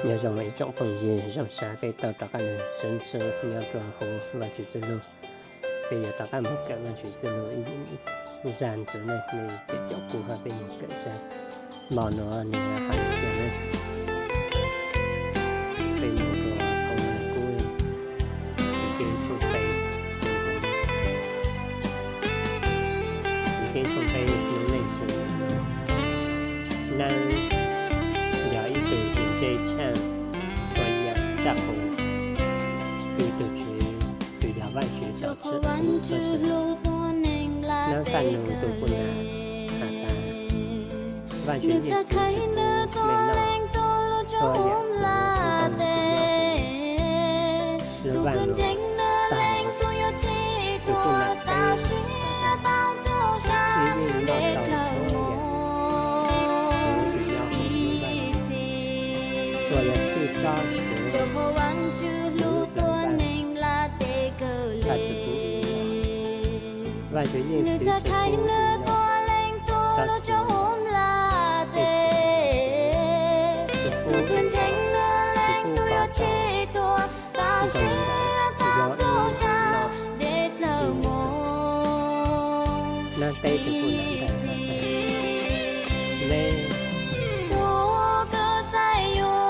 Nyob zoo ib tsoom phooj ywg, zoo siab peb tau rov qab los sib ntsib nyob rau hauv Vajtswv txoj lus. Peb yuav rov qab mus kawm Vajtswv txoj lus ib zaj ntxiv no, nej caum kuv ho peb mus kawm saib hmo no nws hais li cas na. Peb mus rau hauv Mathais Kub Txuj Keeb tshooj peb, Txuj Keeb tshooj peb, lub neej txwv neeb. Yog ib tug tus ntse tshaaj txhua yam tsaj qus, kwv tus Tswv, tus yog Vajtswv tau txhwb txhua yam. Nab Faj Nus tus puj nam has tas, Vajtswv yeej txwv tsis pub mej noj txhua yam txwv ntoo ntawm lub vaj no, tag los tus puj nam teb has tas, Wb yeej noj tau txhua yam txwv uas nyob hauv lub vaj no, tsuas yog tshwj tsob txwv hauv lub plawv vaj, txhaj tsis pub wb noj. Vajtswv yeej txwv tsis pub wb noj tsob txwv ntawd, tsis pub, tsis pub kom tsob ntoo ntawd yog wb noj. Nab teb tus puj nam ntawd has tas, Neb,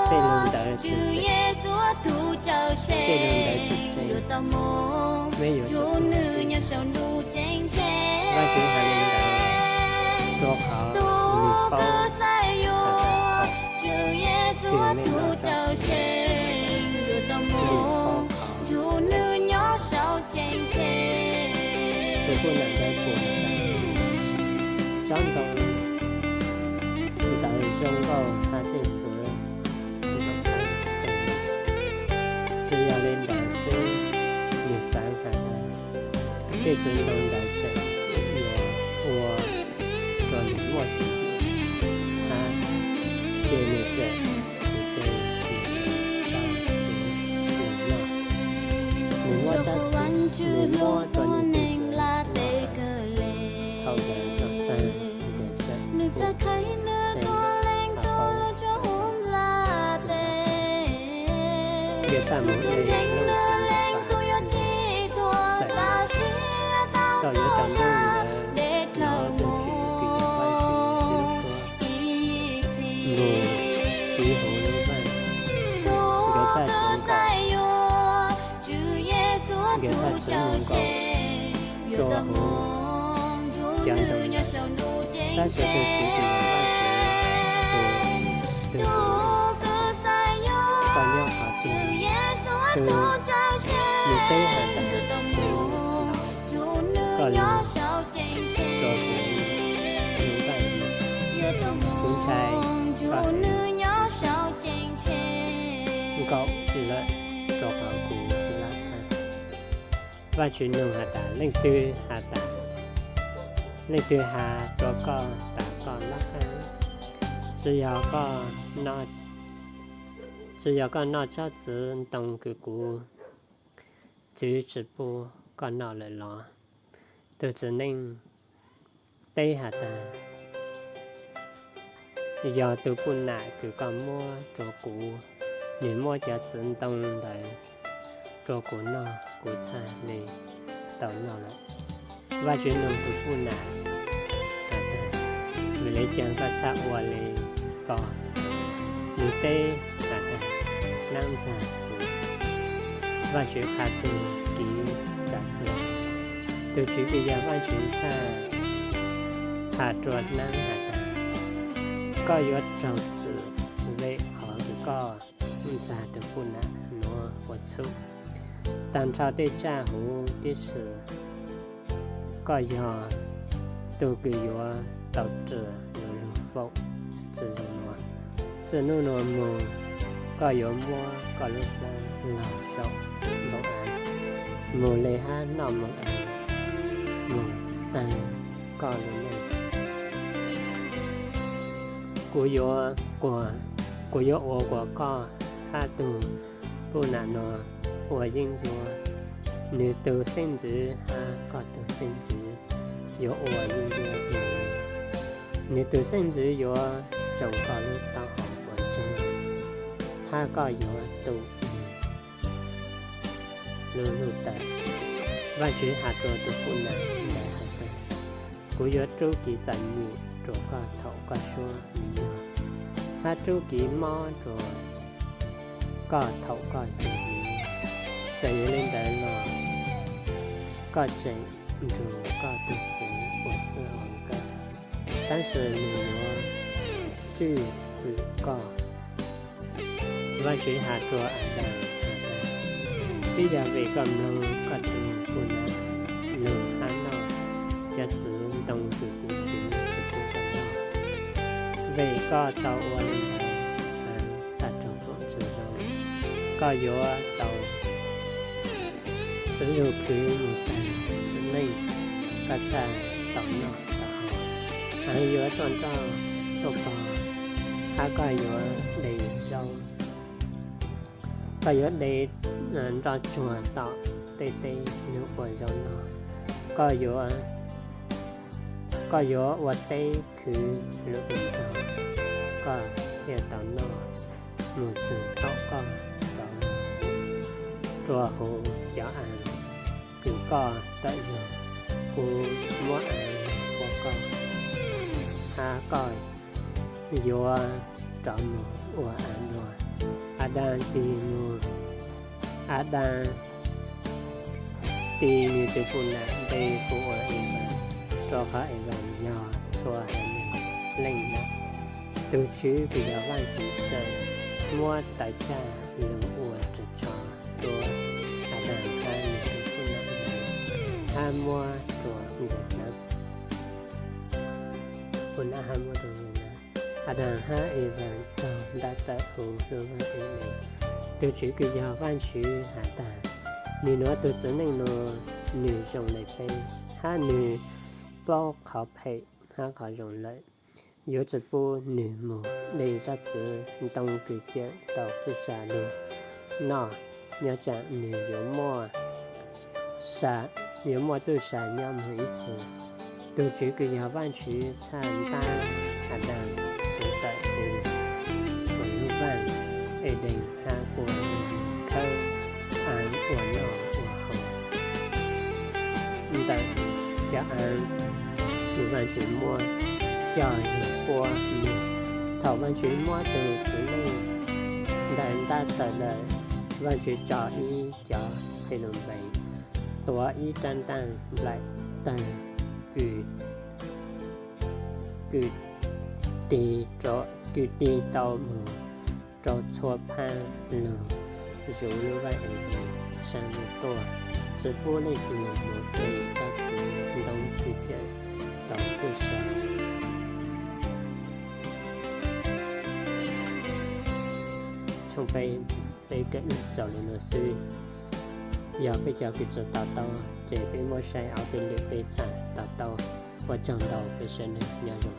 tej lus ntawd tsis tseeb, tej lus ntawd tsis tseeb, neb yuav tsum tuag. Vajtswv hais li ntawd rau qhov nws paub has tas qhov twg neb noj tsob txwv, nws paub qhov ntawd. Tus puj nam ntawd kuj has tas, Tsob ntoo ntawd zoo nkauj hab tej txwv zoo kawg. Tsis yog li ntawd xwb, nws xaav has tas tej txwv ntoo ntawd tseem yuav ua rua nws muaj txim hab, ces nws tseem tsis tu nws tsob txwv noj. Nws muab tsob txwv, nws muab rua nws tus txwv noj tau ntawd rua tag, nws txawm pub tsev nkaus hauv Yog txaj muag dej lug txwv pas, xaim, koj yuav tsaus ntuj ntawd hnov tus Tswv kws yog Vajtswv lub suab mus tiv huv lub vaaj. Nkawd txhaj txwv nkaus, nkawd txhaj txwv mus nkaus rua huv cov ntoo ntawd. Tab sis tus Tswv kws yog Vajtswv tus, tus Tswv, koj nyob qhov twg? Tus, nws teb has tas, koj lug rua huv lub vaaj, kuv ntshai koj nkaum lawm rua qhov kuv laj tag. Vajtswv nug has tas, leej twg has tas, leej twg has rua koj tas koj laj tag? Tsi yog koj, tsi yog koj noj tsob txiv ntoo kws kuv txwv tsi pub koj noj lawm los? Tug txiv neej teb has tas, yog tug puj nam kws koj muab rua kuv, nwg muab cov txiv ntoo ntawd rua kuv noj, kuv txhaj le tau noj lawm. Vajtswv nug tug puj nam has tas, vim le caag koj txhaj ua le ko? Nwg teb has tas, naab ntxag kuv. Vajtswv qha txug kev txav txim. Tug Tswv kws yog Vajtswv txhaj has rua naab has tas, koj yuav raug txim vim qhov kws koj ntxag tug puj nam nuav ua txhum. Taag nrho tej tsaj huv tib si, koj yog tug kws yuav tau ris lug foom tsi zoo nuav. Txij nub nuav moog, koj yuav muab koj lub plab laug saum npoo aav, moog le hab noj moog aav, moog taag koj lub neej. Kuv yuav, kuv yuav ua kuas koj hab tug puj nam nuav ua yeeb ncuab. Nwg tug xeeb ntxwv hab koj tug xeeb ntxwv yuav ua yeeb ncuab nwg le. Nwg tug xeeb ntxwv yuav tsoo koj lub taub hau ua tsaug, hab koj yuav tu nwg lub lug tawm. Vaajtswv has rua tug puj nam ntawd has tas, kuv yuav rub kiv txom nyem rua koj thaum koj suab mi nyuas, hab rub kiv mob rua koj thaum koj yug mi nyuas. Txawm yog le ntawd los koj tseem nrug koj tug txiv ua txwj ua nkawm, tab sis nwg yuav tswj hwm koj. Vaajtswv has rua Adas has tas, twb yog vim koj mloog koj tug puj nam lug hab noj cov txwv ntoo kws kuv txwv tsi pub koj noj, vim koj tau ua le ntawd, txhaj raug foom tsi zoo. Koj yuav tau sib zug khwv moog taag sim neej, koj txhaj tau noj tau haus, heev yuav tuaj nroj tuaj pog, hab koj yuav de zaub, koj yuav de nroj tsuag tom tej teb lug ua zaub noj. Koj yuav ua teb khwv lub nroog, koj thiaj tau noj moog txug thaum koj rov rua huv cov aav kws koj tawm lug. Kuv muab aav lug ua koj, hab koj yuav rov moog ua aav dlua. Adas tig moog, Adas tig nwg tug puj nam npe hu ua Evas, rua qhov Evas yog txhua haiv neeg leej nam. Tug Tswv kws yog Vaajtswv txawm muab tawv tsaj lug ua ras tsho rua Adas hab nwg tug puj nam, hab muab rua nkawd nawb. Puj nam hab muab rua nkawd nawb. Adas hab Evas raug ntab tawm huv lub vaaj Edees. Tug Tswv kws yog Vaajtswv has tas, nwg nuav tug txiv neej nuav, nwg zoo le peb, hab nwg paub qhov phem hab qhov zoo lawm. Yuav tsi pub nwg moog de tsob txwv ntoo kws ciam tau txuj sa lug noj, nyob tsam nwg yuav muaj yuav muaj txuj sa nyob moog ib txhis. Tug Tswv kws yog Vaajtswv txhaj ntab Adas tsi tawm huv lub vaaj Edees hab pua nwg khawb aav ua noj ua haus ntawm cov aav kws Vaajtswv muab coj lug puab nwg. Thaum Vaajtswv muab tug txiv neej ntawd ntab tawm lawm, Vaajtswv tso ib cov qhe lus npees tuav ib rab ntaaj nplaim tawg kws tig tau moog rua txhua phaab lug zuv lub vaaj Edees saab lug tuaj, tsi pub leej twg moog de tsob txwv ntoo kws ciam tau txuj sa. Tshooj peb, peb kawm lug xaus le nuav xwb. Yog peb cov kws tsi to taub ces peb muab saib ob peb lwm peb txhaj to taub. Ua tsaug ntau, peb sawv daws nyob zoo.